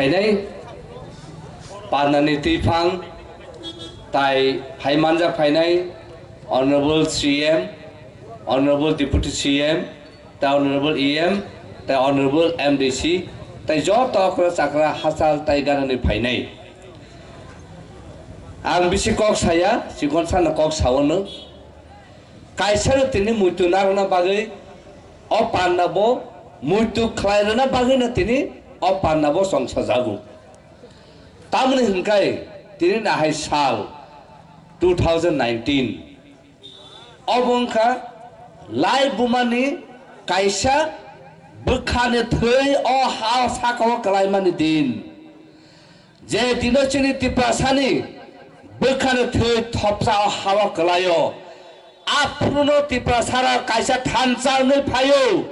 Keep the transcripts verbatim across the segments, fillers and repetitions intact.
Phainai Panani twiphang tai phai manjak phainai Honorable C M, Honorable Deputy C M, tai Honorable E M, tai Honorable M D C, tai joto okra chakra hachal tai ganani phainai. Ang bisi kok saya, chikon sana kok saono. Kaisa no tini muitu narwkna bagwi o panda bo muitu khlai rwna bagwi no tini o panda bo chongsajago. Tamoni hwnkhai tini nahai sal two thousand nineteen. Obo wngkha lai bumani kaisa bwkhani thwi o ha sakao kwlaimani din. Je dino chini Tiprasani bwkhani thwi thopsa o hao kwlaio, aphruno Tiprasara kaisa thansa wngwi phaio.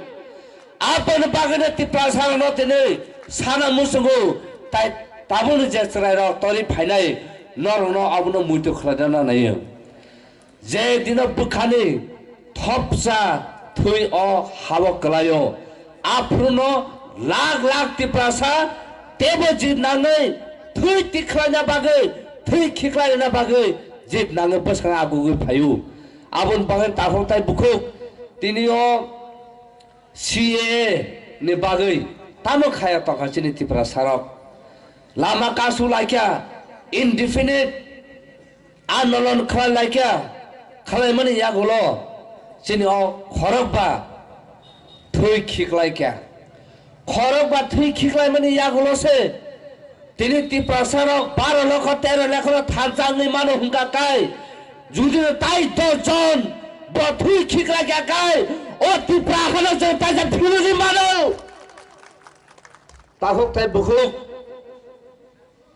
Aboni bagwino Tiprasarano tini sana muchungo, tai tabukni je chwrairok torwi phainai, norokno abono muitu khlaina naio. Je dino bwkhani thopsa thwi o hao kwlaio, aphruno lakh lakh Tiprasa teibo jit nangwi thwi tikhlaina bagwi, thwi khiklaina bagwi jit nangwi bwskango agugwi phaio. Aboni bagwi takhuk tai bukhuk tini o C A A ni bagwi tamo khaya tongkha chini Tiprasarok? Lama kasu laikha, indefinite andolon khlai laikha, khlaimani yagulo chini o khorokba thwi khiklaikha. Khorokba thwi khiklaimani yagulo se tini Tiprasarok baro lokho tero lekhoro thansa wngwi mano hwnkha kai. Judino tai dos jon bo thwi khiklaikha kai, o Tipra hano chwng taisa philugwi mano. Takhuk tai bukhuk.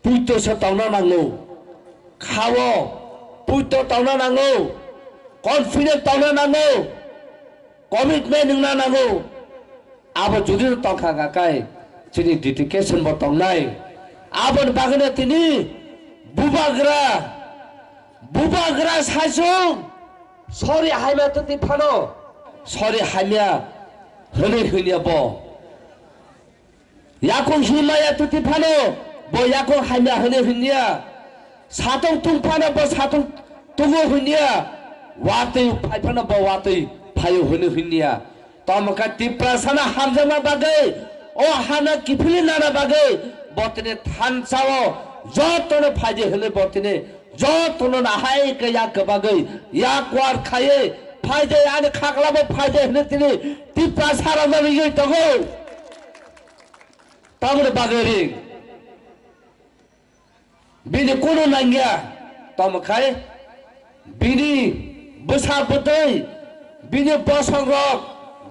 Puito se tongna nango. Khao. Puito tongna nango. Confident tongna nango. Commitment wngna nango. Abo jodi no tongkha kha kai chini dedication bo tongnai. Aboni bagwino tini bubagra, bubagra saichung sori hamya twtwi phano, sori hamya hwnwi hwnya bo. Yakung himaya tuti phano bo yakung hamya hwnwi hwnya. Satung tung phano bo satung tungo hwnya. Watwi phai phano bo watwi phaio hwnwi hwnya. Tamo kha Tiprasano hamjakma bagwi, o hano kiphilwi nana bagwi bo tini thansao jotono phaidi hwnwi bo tini jotono nahai khe yak kwbagwi yak kwar khaiwi phaidi ani khaklabo phaidi hwnwi tini Tiprasarokno rigwi tongo. Tamoni bagwi ring. Bini kunu nangya. Tamo khai bini bwsa bwtwi, bini bosongrok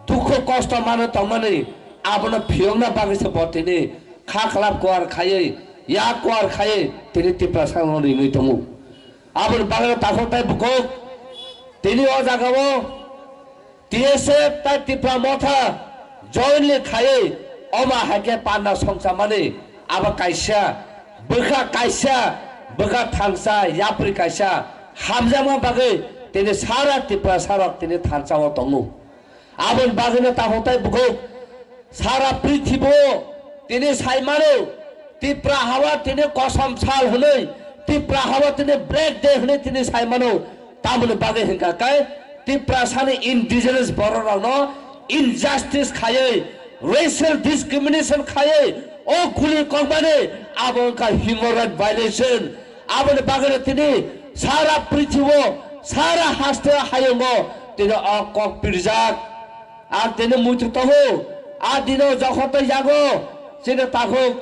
dukhu kosto mano tongmani abono phiyokna bagwi se bo tini kha khlap kuar khaiwi, yak kuar khaiwi tini Tiprasano ringwi tongo. Aboni bagwi takhuk tai bukhuk tini o jagao T S F tai Tipra Motha jointly khaiwi omo hai khe panda songchamani abo kaisa bwkha, kaisa bwkha thansa yapri kaisa hamjakma bagwi tini sara Tiprasarok tini thansao tongo. Aboni bagwino takhuk tai bukhuk sara prithibo tini saimano Tipra hawa tini kosom sal hwnwi, Tipra hawa tini Black Day hwnwi tini saimano. Tamoni bagwi hwnkha khe Tiprasani indigenous bororokno injustice khaiwi, racial discrimination khaiwi, o guli kokmani abo wngkha human right violation. Aboni bagwino tini sara prithibo, sara haste hayungo tini o kok pirjak. Ang tini muitu tongo, a dino jokhotoi yago chini takhuk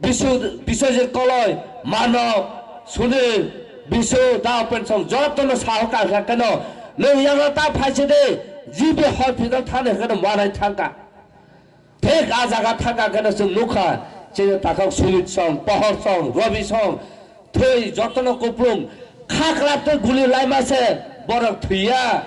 Bisu, Biswajit Koloi, Manok, Sunil, Bisu, Dao Pensong, jotono saho kangkha keno, nwng yago ta phaise de, G B hospital thani keno manai thangka. Thik a jaga thangka keno chwng nukha, chini takhuk Sujit Song, Pohor Song, Robi Song, thwi jotono kuplung, khaklap tei guli laima se borok thwiya.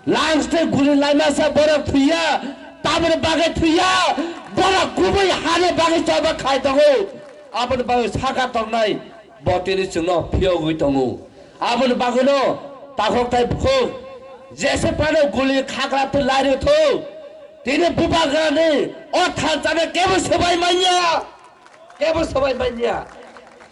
Lungs tei guli laima se borok thwiya, tamoni bagwi thwiya, borok kubui hani bagwi choba khai tongo, aboni bagwi saka tongnai bo tini chwngno phiyogwi tongo. Aboni bagwino takhuk tai bukhuk jese phano guli khakra twi lairwthwk, tini bubagrani o thansano kebo swbai manya. Tebo sobai manya.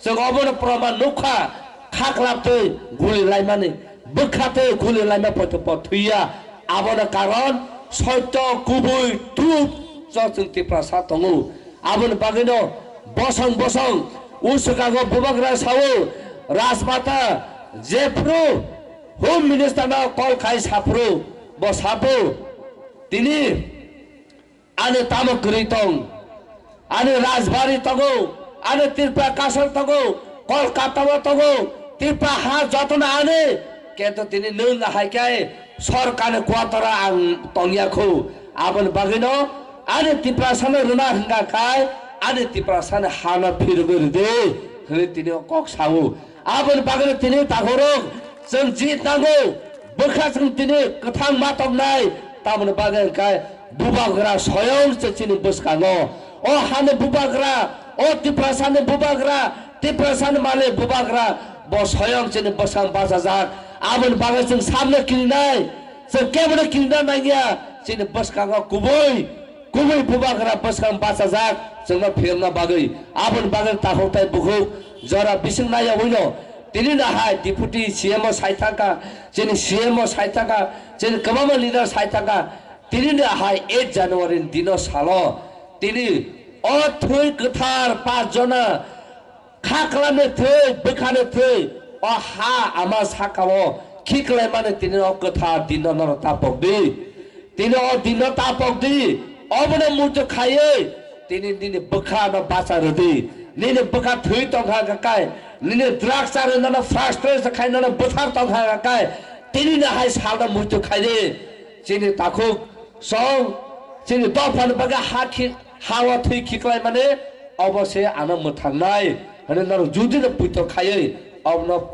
Chwng obono proman nukha, khaklap twi guli laimani, bwkha twi guli laima poito po thwiya. Abono karon soito kubui truth cho chwng Tiprasa tongo. Aboni bagwino bosong bosong uswkago bubagra sao, Rajmata jephru Home Minister no call khai saphru bo sapo tini ani tamo kwrwi tong, ani Rajbari tongo, ani Tripura Castle tongo, Kolkata o tongo, Tripura ha jotono ani, kento tini nwng hai khe sorkarni quarter o ang tongya kho. Aboni bagwino ani Tiprasano rwna hwnkha khai ani Tiprasani hano phirogwi rwdi hwnwi tini o kok sao. Aboni bagwino tini takhorok chwng jit nango, bwkha chwng tini kwthang ma toknai, tamoni bagwi hwnkhe bubagra soyong se chini bwskango. O hani bubagra, o Tiprasani bubagra, Tiprasani malik bubagra, bo soyong chini bwskang bachajak. Aboni bagwi chwng samno kirinai, chwng kebono kirina nangya, chini bwskango kubui kubui bubagra bwskang bachajak chwngno phiyokna bagwi. Aboni bagwi takhuk tai bukhuk jora bising naiyawi no tini no hai Deputy C M o sai thangkha, chini C M o sai thangkha, chini kwbangma leader sai thangkha. Tini no hai eight January ni dino salo tini o thwi kwthar pas jona kha kwlamni thwi, bwkhani thwi, o ha ama sakao khiklaimani tini o kwthar dinno norok tapok di. Tini o dinno tapok di, obono muitu khaiwi tini nini bwkhano bacha rwdi. Nini bwkha thwi tongkha hwnkha kai, nini drugs charwi nono frustration khai nono bwthar tongkha hwnkha kai, tini no hai salno muitu khaidi. Chini takhuk song, chini dophani bagwi ha khi-, ha-o thwi khiklaimani obo se ano mwthangnai hwnwi norok judino puito khaiwi obono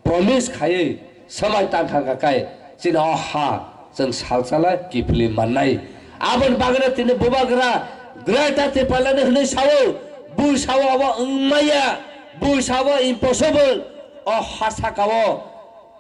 promise khaiwi swmai tangkha hwnkha kai chini o ha chwng salsala kiphilwi mannai. Aboni bagwino tini bubagra Greater Tipraland hwnwi sao, bui sao obo wngmaya, bui sao impossible, o ha sakao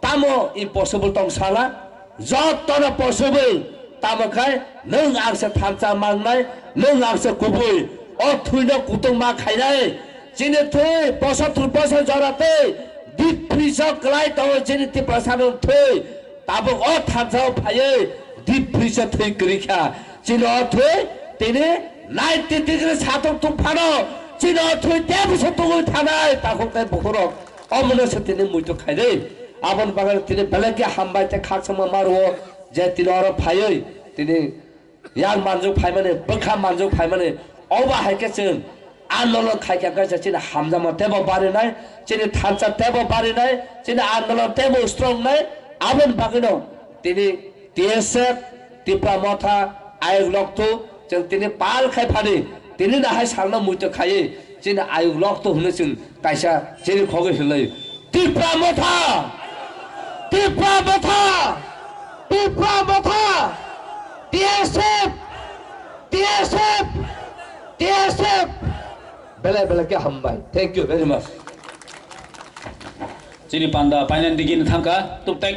Tamo impossible tong sala? Jotono possible. Tamo khai nwng ang se thansa mangnai, nwng ang se kubui. O thwino kutung ma khainai. Chini thwi bosor thwi bosor jora twi deep freeze o kwlai tongo chini Tiprasa rok thwi. Tabuk o thansa o phaiwi deep freeze o thwi kwrwi kha. Chini o thwi tini ninety degree satung tung phano chini o thwi tebwsa tungwi thanai takhuk tei bukhurok. Omono se tini muitu khaidi. Aboni bagwi tini belai khe hambai tei khakchangma ma rwo je tini oro phaiwi tini yang manjak phaimani, bwkha manjak phaimani. Obo hai khe chwng andolon khai khe kaisa chini hamjakma teibo barinai, chini thansa teibo barinai, chini andolon teibo strong nai. Aboni bagwino tini T S F, Tipra Motha, Ayuk Lokto, chwng tini pal khai phani, tini no hai salno muitu khaiwi, chini Ayuk Lokto hwnwi chwng kaisa chini khogwi hinlai. Tipra Motha! Tipra Motha! Tipra Motha! T S F! T S F! T S F! Belai belai khe hambai. Thank you very much. Chini panda painani digini thangkha. Tuk thank you.